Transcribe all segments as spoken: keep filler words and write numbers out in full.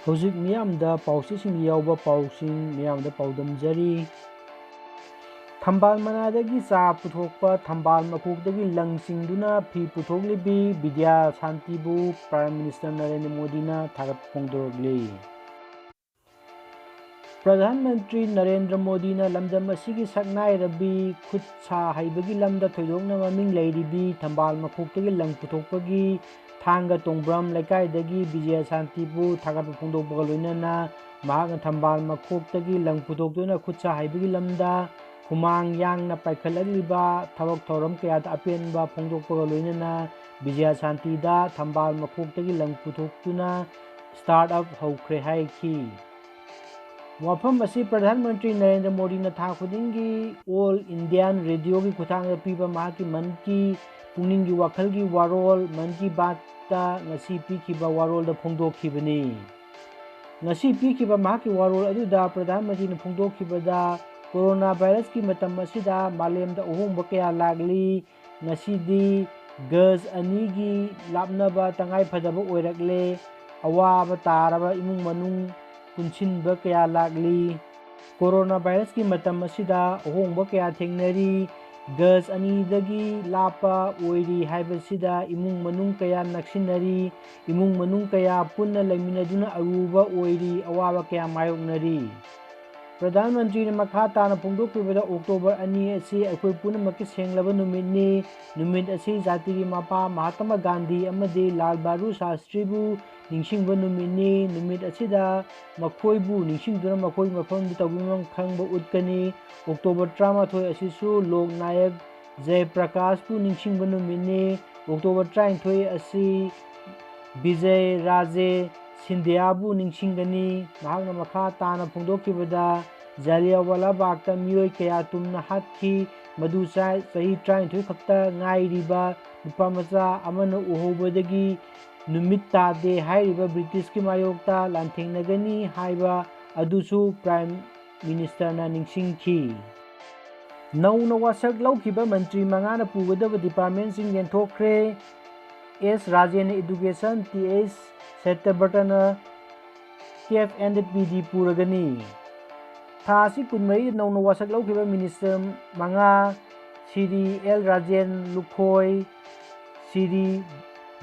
ꯍꯧꯖꯤꯛ ꯃꯤꯌꯥꯝꯗ ꯄꯥꯎꯆꯦꯁꯤꯡꯗ ꯌꯥꯎꯕ ꯄꯥꯎꯁꯤꯡ ꯃꯤꯌꯥꯝꯗ ꯄꯥꯎꯗꯝꯖꯔꯤ꯫ ꯊꯝꯕꯥꯜ ꯃꯅꯥꯗꯒꯤ ꯆꯥ ꯄꯨꯊꯣꯛꯄ, ꯊꯝꯕꯥꯜ ꯃꯈꯣꯛꯇꯒꯤ ꯂꯪ ꯆꯤꯡꯗꯨꯅ ꯐꯤ ꯄꯨꯊꯣꯛꯂꯤꯕꯤ ꯕꯤꯗ꯭ꯌꯥ ꯁꯥꯟꯇꯤꯕꯨ Prime Minister ꯅꯔꯦꯟꯗ꯭ꯔ ꯃꯣꯗꯤꯅ ꯊꯥꯒꯠꯄ ꯐꯣꯡꯗꯣꯔꯛꯂꯤ꯫ ꯄ꯭ꯔꯙꯥꯟ ꯃꯟꯇ꯭ꯔꯤ ꯅꯔꯦꯟꯗ꯭ꯔ ꯃꯣꯗꯤꯅ ꯂꯝꯗꯝ ꯑꯁꯤꯒꯤ ꯁꯛꯅꯥꯏꯔꯕꯤ ꯈꯨꯠ ꯁꯥ ꯍꯩꯕꯒꯤ ꯂꯝꯗ ꯊꯣꯏꯗꯣꯛꯅ ꯃꯃꯤꯡ ꯂꯩꯔꯤꯕꯤ ꯊꯝꯕꯥꯜ ꯃꯈꯣꯛꯇꯒꯤ ꯂꯪ ꯄꯨꯊꯣꯛꯄꯒꯤ ꯊꯥꯡꯒ ꯇꯣꯡꯕ꯭ꯔꯝ ꯂꯩꯀꯥꯏꯗꯒꯤ ꯕꯤꯖꯌ ꯁꯥꯟꯇꯤꯕꯨ ꯊꯥꯒꯠꯄ ꯐꯣꯡꯗꯣꯛꯄꯒ ꯂꯣꯏꯅꯅ ꯃꯍꯥꯛꯅ ꯊꯝꯕꯥꯜ ꯃꯈꯣꯛꯇꯒꯤ ꯂꯪ ꯄꯨꯊꯣꯛꯇꯨꯅ ꯈꯨꯠ ꯁꯥ ꯍꯩꯕꯒꯤ ꯂꯝꯗ ꯍꯨꯃꯥꯡ ꯌꯥꯡꯅ ꯄꯥꯏꯈꯠꯂꯛꯂꯤꯕ ꯊꯕꯛ ꯊꯧꯔꯝ ꯀꯌꯥꯗ ꯑꯄꯦꯟꯕ ꯐꯣꯡꯗꯣꯛꯄꯒ ꯂꯣꯏꯅꯅ ꯕꯤꯖꯌ ꯁꯥꯟꯇꯤꯗ ꯊꯝꯕꯥꯜ ꯃꯈꯣꯛꯇꯒꯤ ꯂꯪ ꯄꯨꯊꯣꯛꯇꯨꯅ startup ꯍꯧꯈ꯭ꯔꯦ ꯍꯥꯏꯈꯤ꯫ ꯋꯥꯐꯝ ꯑꯁꯤ ꯄ꯭ꯔꯙꯥꯟ ꯃꯟꯇ꯭ꯔꯤ ꯅꯔꯦꯟꯗ꯭ꯔ ꯃꯣꯗꯤꯅ ꯊꯥ ꯈꯨꯗꯤꯡꯒꯤ All Indian Radioꯒꯤ ꯈꯨꯠꯊꯥꯡꯗ ꯄꯤꯕ ꯃꯍꯥꯛꯀꯤ ꯃꯟ ꯀꯤ ꯄꯨꯛꯅꯤꯡꯒꯤ ꯋꯥꯈꯜꯒꯤ ꯋꯥꯔꯣꯜ ꯃꯟ ꯀꯤ ꯕꯥꯠꯇ ꯉꯁꯤ ꯄꯤꯈꯤꯕ ꯋꯥꯔꯣꯜꯗ ꯐꯣꯡꯗꯣꯛꯈꯤꯕꯅꯤ꯫ ꯉꯁꯤ ꯄꯤꯈꯤꯕ ꯃꯍꯥꯛꯀꯤ ꯋꯥꯔꯣꯜ ꯑꯗꯨꯗ ꯄ꯭ꯔꯙꯥꯟ ꯃꯟꯇ꯭ꯔꯤꯅ ꯐꯣꯡꯗꯣꯛꯈꯤꯕꯗ, ꯀꯣꯔꯣꯅꯥ ꯚꯥꯏꯔꯁꯀꯤ ꯃꯇꯝ ꯑꯁꯤꯗ ꯃꯥꯂꯦꯝꯗ ꯑꯍꯣꯡꯕ ꯀꯌꯥ ꯂꯥꯛꯂꯤ꯫ ꯉꯁꯤꯗꯤ ꯒꯖ ꯑꯅꯤꯒꯤ ꯂꯥꯞꯅꯕ ꯇꯉꯥꯏꯐꯗꯕ ꯑꯣꯏꯔꯛꯂꯦ꯫ ꯑꯋꯥꯕ ꯇꯥꯔꯕ ꯏꯃꯨꯡ ꯃꯅꯨꯡ ꯄꯨꯟꯁꯤꯟꯕ ꯀꯌꯥ ꯂꯥꯛꯂꯤ꯫ ꯀꯣꯔꯣꯅꯥ ꯚꯥꯏꯔꯁꯀꯤ ꯃꯇꯝ ꯑꯁꯤꯗ ꯑꯍꯣꯡꯕ ꯀꯌꯥ ꯊꯦꯡꯅꯔꯤ꯫ ꯒꯖ ꯑꯅꯤꯗꯒꯤ ꯂꯥꯞꯄ ꯑꯣꯏꯔꯤ ꯍꯥꯏꯕꯁꯤꯗ ꯏꯃꯨꯡ ꯃꯅꯨꯡ ꯀꯌꯥ ꯅꯛꯁꯤꯟꯅꯔꯤ꯫ ꯏꯃꯨꯡ ꯃꯅꯨꯡ ꯀꯌꯥ ꯄꯨꯟꯅ ꯂꯩꯃꯤꯟꯅꯗꯨꯅ ꯑꯔꯨꯕ ꯑꯣꯏꯔꯤ, ꯑꯋꯥꯕ ꯀꯌꯥ ꯃꯥꯌꯣꯛꯅꯔꯤ꯫ ꯄ꯭ꯔꯙꯥꯟ ꯃꯟꯇ꯭ꯔꯤꯅ ꯃꯈꯥ ꯇꯥꯅ ꯐꯣꯡꯗꯣꯛꯈꯤꯕꯗ, ꯑꯣꯛꯇꯣꯕꯔ ꯑꯅꯤ ꯑꯁꯤ ꯑꯩꯈꯣꯏ ꯄꯨꯝꯅꯃꯛꯀꯤ ꯁꯦꯡꯂꯕ ꯅꯨꯃꯤꯠꯅꯤ꯫ ꯅꯨꯃꯤꯠ ꯑꯁꯤ ꯖꯥꯇꯤꯒꯤ ꯃꯄꯥ ꯃꯍꯥꯇꯃꯥ ꯒꯥꯟꯙꯤ ꯑꯃꯗꯤ ꯂꯥꯜ ꯕꯍꯥꯗꯨꯔ ꯁꯥꯁꯇ꯭ꯔꯤꯕꯨ ꯅꯤꯡꯁꯤꯡꯕ ꯅꯨꯃꯤꯠꯅꯤ꯫ ꯅꯨꯃꯤꯠ ꯑꯁꯤꯗ ꯃꯈꯣꯏꯕꯨ ꯅꯤꯡꯁꯤꯡꯗꯨꯅ ꯃꯈꯣꯏꯒꯤ ꯃꯐꯝꯗ ꯇꯧꯕꯤꯐꯝ ꯈꯪꯕ ꯎꯠꯀꯅꯤ꯫ ꯑꯣꯛꯇꯣꯕꯔ ꯇꯔꯥꯃꯥꯊꯣꯏ ꯑꯁꯤꯁꯨ ꯂꯣꯛ ꯅꯥꯌꯛ ꯖꯌ ꯄ꯭ꯔꯀꯥꯁꯄꯨ ꯅꯤꯡꯁꯤꯡꯕ ꯅꯨꯃꯤꯠꯅꯤ꯫ ꯑꯣꯛꯇꯣꯕꯔ ꯇꯔꯥꯅꯤꯊꯣꯏ ꯑꯁꯤ ꯕꯤꯖꯌ ꯔꯥꯖꯦ ꯁꯤꯟꯙ꯭ꯌꯥꯕꯨ ꯅꯤꯡꯁꯤꯡꯒꯅꯤ꯫ ꯃꯍꯥꯛꯅ ꯃꯈꯥ ꯇꯥꯅ ꯐꯣꯡꯗꯣꯛꯈꯤꯕꯗ, ꯖꯥꯂꯤꯌꯥꯟꯋꯥꯂꯥ ꯕꯥꯒꯇ ꯃꯤꯑꯣꯏ ꯀꯌꯥ ꯇꯨꯝꯅ ꯍꯥꯠꯈꯤ꯫ ꯃꯗꯨ ꯆꯥ-, ꯆꯍꯤ ꯇꯔꯥꯅꯤꯊꯣꯏ ꯈꯛꯇ ꯉꯥꯏꯔꯤꯕ ꯅꯨꯄꯥ ꯃꯆꯥ ꯑꯃꯅ ꯎꯍꯧꯕꯗꯒꯤ ꯅꯨꯃꯤꯠ ꯇꯥꯗꯦ ꯍꯥꯏꯔꯤꯕ ꯕ꯭ꯔꯤꯇꯤꯁꯀꯤ ꯃꯥꯌꯣꯛꯇ ꯂꯥꯟꯊꯦꯡꯅꯒꯅꯤ ꯍꯥꯏꯕ ꯑꯗꯨꯁꯨ Prime Ministerꯅ ꯅꯤꯡꯁꯤꯡꯈꯤ꯫ ꯅꯧꯅ ꯋꯥꯁꯛ ꯂꯧꯈꯤꯕ ꯃꯟꯇ꯭ꯔꯤ ꯃꯉꯥꯅ ꯄꯨꯒꯗꯕ departmentꯁꯤꯡ ꯌꯦꯟꯊꯣꯛꯈ꯭ꯔꯦ꯫ ꯑꯦꯁ ꯔꯥꯖꯦꯟꯅ Education, ꯇꯤ ꯑꯩꯆ ꯁꯇ꯭ꯌꯕ꯭ꯔꯇꯅ TAFE and PD ꯄꯨꯔꯒꯅꯤ꯫ ꯊꯥ ꯑꯁꯤ ꯀꯨꯟꯃꯔꯤꯗ ꯅꯧꯅ ꯋꯥꯁꯛ ꯂꯧꯈꯤꯕ ꯃꯤꯅꯤꯁꯇꯔ ꯃꯉꯥ, ꯁꯤꯔꯤ ꯑꯦꯜ ꯔꯥꯖꯦꯟ ꯂꯨꯈꯣꯏ, ꯁꯤꯔꯤ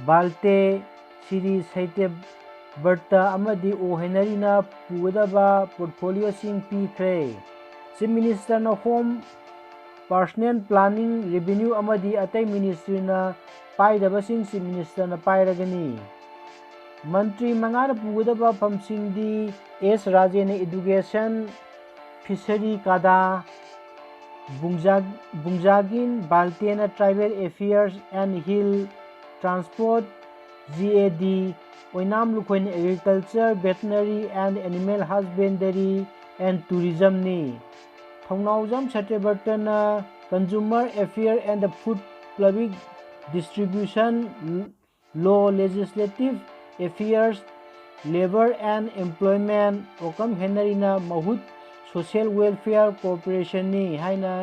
ꯕꯥꯜꯇꯦ, ꯁꯤꯔꯤ ꯁꯩꯇꯦꯕꯔꯇ ꯑꯃꯗꯤ ꯑꯣ ꯍꯦꯅꯔꯤꯅ ꯄꯨꯒꯗꯕ ꯄꯣꯔꯠꯐꯣꯂꯤꯑꯣꯁꯤꯡ ꯄꯤꯈ꯭ꯔꯦ꯫ ꯆꯤꯐ ꯃꯤꯅꯤꯁꯇꯔꯅ ꯍꯣꯝ, ꯄꯔꯁꯅꯦꯜ ꯄ꯭ꯂꯥꯅꯤꯡ, ꯔꯦꯚꯤꯅ꯭ꯌꯨ ꯑꯃꯗꯤ ꯑꯇꯩ ꯃꯤꯅꯤꯁꯇ꯭ꯔꯤꯅ ꯄꯥꯏꯗꯕꯁꯤꯡ ꯆꯤꯐ ꯃꯤꯅꯤꯁꯇꯔꯅ ꯄꯥꯏꯔꯒꯅꯤ꯫ ꯃꯟꯇ꯭ꯔꯤ ꯃꯉꯥꯅ ꯄꯨꯒꯗꯕ ꯐꯝꯁꯤꯡꯗꯤ ꯑꯦꯁ ꯔꯥꯖꯦꯟꯅ ꯏꯗꯨꯀꯦꯁꯟ, ꯐꯤꯁꯔꯤ ꯀꯥꯗꯥ, ꯕꯨꯡꯖꯥ-, ꯕꯨꯡꯖꯥꯒꯤꯟ ꯕꯥꯜꯇꯦꯅ tribal affairs and hill, transport, GAD, Oinam ꯂꯨꯈꯣꯏꯅ agriculture, veterinary and animal husbandry and ꯇꯨꯔꯤꯖꯝꯅꯤ꯫ ꯊꯧꯅꯥꯎꯖꯝ ꯁꯇ꯭ꯌꯕ꯭ꯔꯇꯅ consumer affair and the food public distribution, law, legislative affairs, labour and employment, Okram ꯍꯦꯅꯔꯤꯅ ꯃꯍꯨꯠ ꯁꯣꯁꯤꯌꯦꯜ ꯋꯦꯜꯐꯤꯌꯔ ꯀꯣꯔꯄꯣꯔꯦꯁꯟꯅꯤ ꯍꯥꯏꯅ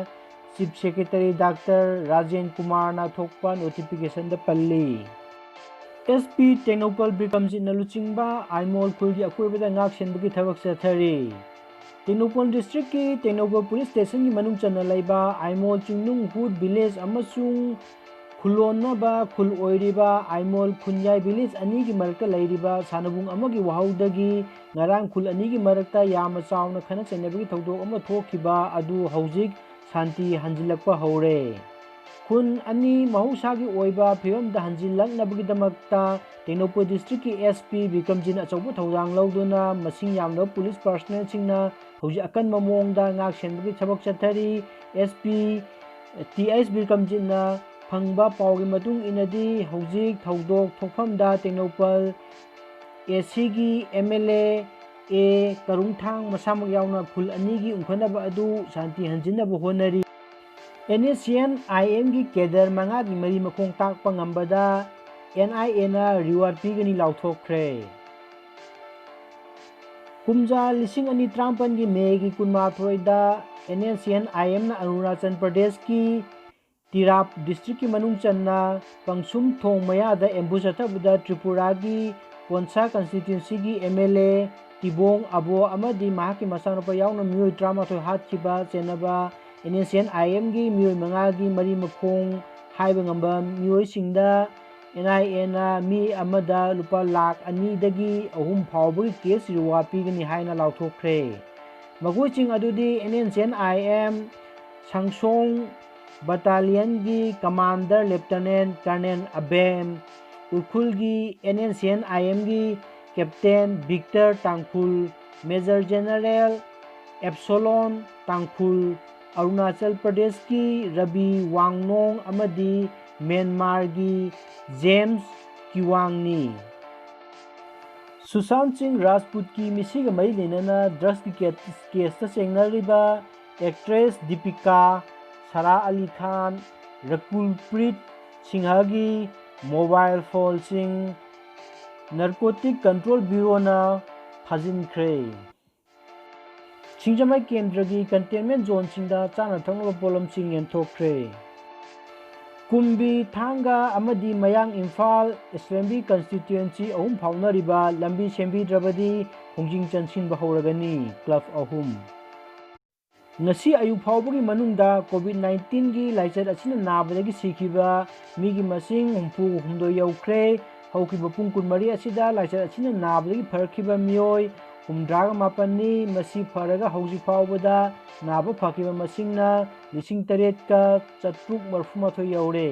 ꯆꯤꯐ ꯁꯦꯀ꯭ꯔꯦꯇꯔꯤ ꯗꯥꯛꯇꯔ ꯔꯥꯖꯦꯟ ꯀꯨꯃꯥꯔꯅ ꯊꯣꯛꯄ ꯅꯣꯇꯤꯐꯤꯀꯦꯁꯟꯗ ꯄꯜꯂꯤ꯫ SP ꯇꯦꯡꯅꯧꯄꯜ ꯕꯤꯀ꯭ꯔꯝꯖꯤꯠꯅ ꯂꯨꯆꯤꯡꯕ ꯑꯥꯏꯃꯣꯜ ꯈꯨꯜꯒꯤ ꯑꯀꯣꯏꯕꯗ ꯉꯥꯛ ꯁꯦꯟꯕꯒꯤ ꯊꯕꯛ ꯆꯠꯊꯔꯤ꯫ ꯇꯦꯡꯅꯧꯄꯜ ꯗꯤꯁꯇ꯭ꯔꯤꯛꯀꯤ ꯇꯦꯡꯅꯧꯄꯜ ꯄꯨꯂꯤꯁ ꯁ꯭ꯇꯦꯁꯟꯒꯤ ꯃꯅꯨꯡ ꯆꯟꯅ ꯂꯩꯕ ꯑꯥꯏꯃꯣꯜ ꯆꯤꯡꯅꯨꯡ ꯍꯨꯠ ꯚꯤꯂꯦꯖ ꯑꯃꯁꯨꯡ ꯈꯨꯜꯂꯣꯟꯅꯕ ꯈꯨꯜ ꯑꯣꯏꯔꯤꯕ ꯑꯥꯏꯃꯣꯜ ꯈꯨꯟꯌꯥꯏ ꯚꯤꯂꯦꯖ ꯑꯅꯤꯒꯤ ꯃꯔꯛꯇ ꯂꯩꯔꯤꯕ ꯁꯥꯟꯅꯕꯨꯡ ꯑꯃꯒꯤ ꯋꯥꯍꯧꯗꯒꯤ ꯉꯔꯥꯡ ꯈꯨꯜ ꯑꯅꯤꯒꯤ ꯃꯔꯛꯇ ꯌꯥꯝꯅ ꯆꯥꯎꯅ ꯈꯠꯅ ꯆꯩꯅꯕꯒꯤ ꯊꯧꯗꯣꯛ ꯑꯃ ꯊꯣꯛꯈꯤꯕ ꯑꯗꯨ ꯍꯧꯖꯤꯛ ꯁꯥꯟꯇꯤ ꯍꯟꯖꯤꯜꯂꯛꯄ ꯍꯧꯔꯦ꯫ ꯈꯨꯟ ꯑꯅꯤ ꯃꯍꯧꯁꯥꯒꯤ ꯑꯣꯏꯕ ꯐꯤꯕꯝꯗ ꯍꯟꯖꯤꯜꯂꯛꯅꯕꯒꯤꯗꯃꯛꯇ ꯇꯦꯡꯅꯧꯄꯜ ꯗꯤꯁꯇ꯭ꯔꯤꯛꯀꯤ SP ꯕꯤꯀ꯭ꯔꯝꯖꯤꯠꯅ ꯑꯆꯧꯕ ꯊꯧꯗꯥꯡ ꯂꯧꯗꯨꯅ ꯃꯁꯤꯡ ꯌꯥꯝꯂꯕ ꯄꯨꯂꯤꯁ ꯄꯥꯔꯁꯅꯦꯜꯁꯤꯡꯅ ꯍꯧꯖꯤꯛ ꯑꯀꯟꯕ ꯃꯑꯣꯡꯗ ꯉꯥꯛ ꯁꯦꯟꯕꯒꯤ ꯊꯕꯛ ꯆꯠꯊꯔꯤ꯫ SP TS ꯕꯤꯀ꯭ꯔꯝꯖꯤꯠꯅ ꯐꯪꯕ ꯄꯥꯎꯒꯤ ꯃꯇꯨꯡ ꯏꯟꯅꯗꯤ ꯍꯧꯖꯤꯛ ꯊꯧꯗꯣꯛ ꯊꯣꯛꯐꯝꯗ ꯇꯦꯡꯅꯧꯄꯜ ACꯒꯤ MLA A ꯀꯔꯨꯡꯊꯥꯡ ꯃꯁꯥꯃꯛ ꯌꯥꯎꯅ ꯈꯨꯜ ꯑꯅꯤꯒꯤ ꯎꯪꯈꯠꯅꯕ ꯑꯗꯨ ꯁꯥꯟꯇꯤ ꯍꯟꯖꯤꯟꯅꯕ ꯍꯣꯠꯅꯔꯤ꯫ NSCN-IMꯒꯤ ꯀꯦꯗꯔ ꯃꯉꯥꯒꯤ ꯃꯔꯤ ꯃꯈꯣꯡ ꯇꯥꯛꯄ ꯉꯝꯕꯗ NIAꯅ ꯔꯤꯋꯥꯔꯗ ꯄꯤꯒꯅꯤ ꯂꯥꯎꯊꯣꯛꯈ꯭ꯔꯦ꯫ ꯀꯨꯝꯖꯥ ꯂꯤꯁꯤꯡ ꯑꯅꯤ ꯇꯔꯥꯃꯥꯄꯜꯒꯤ ꯃꯦꯒꯤ ꯀꯨꯟꯃꯥꯊꯣꯏꯗ NSCN-IMꯅ ꯑꯔꯨꯅꯥꯆꯜ ꯄ꯭ꯔꯗꯦꯁꯀꯤ ꯇꯤꯔꯥꯞ ꯗꯤꯁꯇ꯭ꯔꯤꯛꯀꯤ ꯃꯅꯨꯡ ꯆꯟꯅ ꯀꯪꯁꯨꯝ ꯊꯣꯡ ꯃꯌꯥꯗ ꯑꯦꯝꯕꯨꯁ ꯆꯠꯊꯕꯗ ꯇ꯭ꯔꯤꯄꯨꯔꯥꯒꯤ ꯀꯣꯟꯁꯥ ꯀꯟꯁꯇꯤꯇ꯭ꯋꯦꯟꯁꯤꯒꯤ MLA ꯇꯤꯕꯣꯡ ꯑꯕꯣ ꯑꯃꯗꯤ ꯃꯍꯥꯛꯀꯤ ꯃꯆꯥꯅꯨꯄꯥ ꯌꯥꯎꯅ ꯃꯤꯑꯣꯏ ꯇꯔꯥꯃꯥꯊꯣꯏ ꯍꯥꯠꯈꯤꯕ ꯆꯦꯟꯅꯕ NSCN-IM-ꯒꯤ ꯃꯤꯑꯣꯏ ꯃꯉꯥꯒꯤ ꯃꯔꯤ ꯃꯈꯣꯡ ꯍꯥꯏꯕ ꯉꯝꯕ ꯃꯤꯑꯣꯏꯁꯤꯡꯗ NIA-ꯅ ꯃꯤ ꯑꯃꯗ ꯂꯨꯄꯥ ꯂꯥꯈ ꯑꯅꯤꯗꯒꯤ ꯑꯍꯨꯝ ꯐꯥꯎꯕꯒꯤ cash reward ꯄꯤꯒꯅꯤ ꯍꯥꯏꯅ ꯂꯥꯎꯊꯣꯛꯈ꯭ꯔꯦ꯫ ꯃꯈꯣꯏꯁꯤꯡ ꯑꯗꯨꯗꯤ NSCN-IM ꯁꯪꯁꯣꯡ battalion-ꯒꯤ commander Lieutenant Colonel ꯑꯕꯦꯝ, ꯎꯈ꯭ꯔꯨꯜꯒꯤ NSCN-IM-ꯒꯤ captain Victor ꯇꯥꯡꯈꯨꯜ, Major General ꯑꯦꯞꯁꯣꯂꯣꯟ ꯇꯥꯡꯈꯨꯜ, ꯑꯔꯨꯅꯥꯆꯜ ꯄ꯭ꯔꯗꯦꯁꯀꯤ ꯔꯕꯤ ꯋꯥꯡꯅꯣꯡ ꯑꯃꯗꯤ ꯃ꯭ꯌꯥꯟꯃꯥꯔꯒꯤ ꯖꯦꯝꯁ ꯀꯤꯋꯥꯡꯅꯤ꯫ ꯁꯨꯁꯥꯟꯠ ꯁꯤꯡ ꯔꯥꯖꯄꯨꯠꯀꯤ ꯃꯤꯁꯤꯒ ꯃꯔꯤ ꯂꯩꯅꯅ drugs-ꯀꯤ ꯀꯦ-, case-ꯇ ꯆꯦꯡꯅꯔꯤꯕ actress ꯗꯤꯄꯤꯀꯥ, ꯁꯥꯔꯥ ꯑꯂꯤ ꯈꯥꯟ, ꯔꯀꯨꯜ ꯄ꯭ꯔꯤꯠ ꯁꯤꯡꯍꯒꯤ mobile phone-ꯁꯤꯡ Narcotic Control Bureau-ꯅ ꯐꯥꯖꯤꯟꯈ꯭ꯔꯦ꯫ ꯁꯤꯡꯖꯃꯩ ꯀꯦꯟꯗ꯭ꯔꯒꯤ containment zone-ꯁꯤꯡꯗ ꯆꯥꯅ ꯊꯛꯅꯕ ꯄꯣꯠꯂꯝꯁꯤꯡ ꯌꯦꯟꯊꯣꯛꯈ꯭ꯔꯦ꯫ ꯀꯨꯝꯕꯤ, ꯊꯥꯡꯒ ꯑꯃꯗꯤ ꯃꯌꯥꯡ ꯏꯝꯐꯥꯜ Assembly Constituency ꯑꯍꯨꯝ ꯐꯥꯎꯅꯔꯤꯕ ꯂꯝꯕꯤ ꯁꯦꯝꯕꯤꯗ꯭ꯔꯕꯗꯤ ꯈꯣꯡꯖꯤꯡ ꯆꯟꯁꯤꯟꯕ ꯍꯧꯔꯒꯅꯤ꯫ Club ꯑꯍꯨꯝ꯫ ꯉꯁꯤ ꯑꯌꯨꯛ ꯐꯥꯎꯕꯒꯤ ꯃꯅꯨꯡꯗ COVID nineteen-ꯒꯤ ꯂꯥꯏꯆꯠ ꯑꯁꯤꯅ ꯅꯥꯕꯗꯒꯤ ꯁꯤꯈꯤꯕ ꯃꯤꯒꯤ ꯃꯁꯤꯡ ꯍꯨꯝꯐꯨ ꯍꯨꯝꯗꯣꯏ ꯌꯧꯈ꯭ꯔꯦ꯫ ꯍꯧꯈꯤꯕ ꯄꯨꯡ ꯀꯨꯟꯃꯔꯤ ꯑꯁꯤꯗ ꯂꯥꯏꯆꯠ ꯑꯁꯤꯅ ꯅꯥꯕꯗꯒꯤ ꯐꯔꯛꯈꯤꯕ ꯃꯤꯑꯣꯏ ꯍꯨꯝꯗ꯭ꯔꯥꯒ ꯃꯥꯄꯟꯅꯤ꯫ ꯃꯁꯤ ꯐꯔꯒ ꯍꯧꯖꯤꯛ ꯐꯥꯎꯕꯗ ꯅꯥꯕ ꯐꯈꯤꯕ ꯃꯁꯤꯡꯅ ꯂꯤꯁꯤꯡ ꯇꯔꯦꯠꯀ ꯆꯥꯇ꯭ꯔꯨꯛ ꯃꯔꯤꯐꯨ ꯃꯥꯊꯣꯏ ꯌꯧꯔꯦ꯫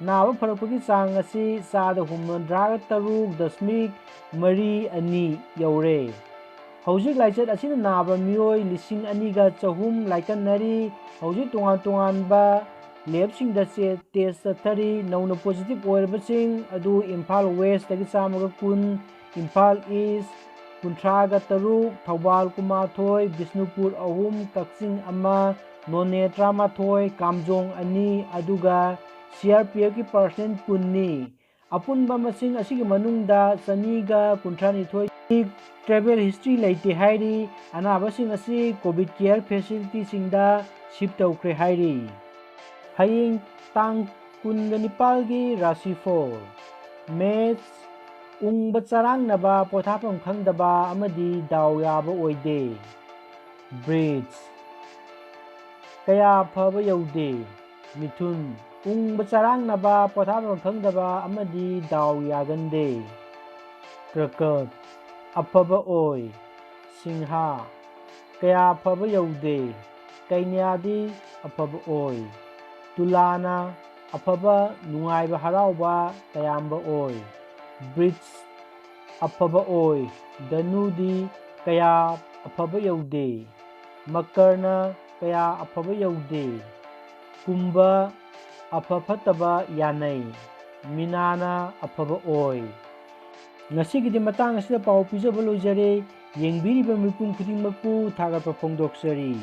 ꯅꯥꯕ ꯐꯔꯛꯄꯒꯤ ꯆꯥꯡ ꯑꯁꯤ ꯆꯥꯗ ꯍꯨꯝꯐꯨꯇꯔꯨꯛ ꯗꯁꯃꯤꯛ ꯃꯔꯤ ꯑꯅꯤ ꯌꯧꯔꯦ꯫ ꯍꯧꯖꯤꯛ ꯂꯥꯏꯆꯠ ꯑꯁꯤꯅ ꯅꯥꯕ ꯃꯤꯑꯣꯏ ꯂꯤꯁꯤꯡ ꯑꯅꯤꯒ ꯆꯍꯨꯝ ꯂꯥꯏꯀꯠꯅꯔꯤ꯫ ꯍꯧꯖꯤꯛ ꯇꯣꯉꯥꯟ ꯇꯣꯉꯥꯟꯕ lab-ꯁꯤꯡꯗ ꯆꯦ-, test ꯆꯠꯊꯔꯤ꯫ ꯅꯧꯅ positive ꯑꯣꯏꯔꯕꯁꯤꯡ ꯑꯗꯨ ꯏꯝꯐꯥꯜ West-ꯇꯒꯤ ꯆꯥꯝꯃꯒ ꯀꯨꯟ, ꯏꯝꯐꯥꯜ East ꯀꯨꯟꯊ꯭ꯔꯥꯒ ꯇꯔꯨꯛ, ꯊꯧꯕꯥꯜ ꯀꯨꯟꯃꯥꯊꯣꯏ, ꯕꯤꯁꯅꯨꯄꯨꯔ ꯑꯍꯨꯝ, ꯀꯛꯆꯤꯡ ꯑꯃ, ꯅꯣꯅꯦ ꯇꯔꯥꯃꯥꯊꯣꯏ, ꯀꯥꯝꯖꯣꯡ ꯑꯅꯤ, ꯑꯗꯨꯒ CRPF-ꯀꯤ personnel ꯀꯨꯟꯅꯤ꯫ ꯑꯄꯨꯟꯕ ꯃꯁꯤꯡ ꯑꯁꯤꯒꯤ ꯃꯅꯨꯡꯗ ꯆꯅꯤꯒ ꯀꯨꯟꯊ꯭ꯔꯥꯅꯤꯊꯣꯏ travel history ꯂꯩꯇꯦ ꯍꯥꯏꯔꯤ꯫ ꯑꯅꯥꯕꯁꯤꯡ ꯑꯁꯤ COVID care facility-ꯁꯤꯡꯗ shift ꯇꯧꯈ꯭ꯔꯦ ꯍꯥꯏꯔꯤ꯫ ꯍꯌꯦꯡ ꯇꯥꯡ ꯀꯨꯟꯒ ꯅꯤꯄꯥꯜꯒꯤ ꯔꯥꯁꯤꯐꯣꯜ꯫ ꯃꯦꯁ ꯎꯪꯕ ꯆꯔꯥꯡꯅꯕ, ꯄꯣꯊꯥꯐꯝ ꯈꯪꯗꯕ ꯑꯃꯗꯤ ꯗꯥꯎ ꯌꯥꯕ ꯑꯣꯏꯗꯦ꯫ ꯕ꯭ꯔꯤꯖ, ꯀꯌꯥ ꯐꯕ ꯌꯧꯗꯦ꯫ ꯃꯤꯊꯨꯟ, ꯎꯪꯕ ꯆꯔꯥꯡꯅꯕ, ꯄꯣꯊꯥꯐꯝ ꯈꯪꯗꯕ ꯑꯃꯗꯤ ꯗꯥꯎ ꯌꯥꯒꯟꯗꯦ꯫ ꯀ꯭ꯔꯀꯠ, ꯑꯐꯕ ꯑꯣꯏ꯫ ꯁꯤꯡꯍꯥ, ꯀꯌꯥ ꯐꯕ ꯌꯧꯗꯦ꯫ ꯀꯩꯅ꯭ꯌꯥꯗꯤ ꯑꯐꯕ ꯑꯣꯏ꯫ ꯇꯨꯂꯥꯅ ꯑꯐꯕ, ꯅꯨꯡꯉꯥꯏꯕ, ꯍꯔꯥꯎꯕ ꯇꯌꯥꯝꯕ ꯑꯣꯏ꯫ ꯕ꯭ꯔꯤꯖ, ꯑꯐꯕ ꯑꯣꯏ꯫ ꯙꯅꯨꯗꯤ ꯀꯌꯥ ꯑꯐꯕ ꯌꯧꯗꯦ꯫ ꯃꯀꯔꯅ ꯀꯌꯥ ꯑꯐꯕ ꯌꯧꯗꯦ꯫ ꯀꯨꯝꯚ, ꯑꯐ ꯐꯠꯇꯕ ꯌꯥꯅꯩ꯫ ꯃꯤꯅꯥꯅ ꯑꯐꯕ ꯑꯣꯏ꯫ ꯉꯁꯤꯒꯤꯗꯤ ꯃꯇꯥꯡ ꯑꯁꯤꯗ ꯄꯥꯎ ꯄꯤꯖꯕ ꯂꯣꯏꯖꯔꯦ꯫ ꯌꯦꯡꯕꯤꯔꯤꯕ ꯃꯤꯄꯨꯝ ꯈꯨꯗꯤꯡꯃꯛꯄꯨ ꯊꯥꯒꯠꯄ ꯐꯣꯡꯗꯣꯛꯆꯔꯤ꯫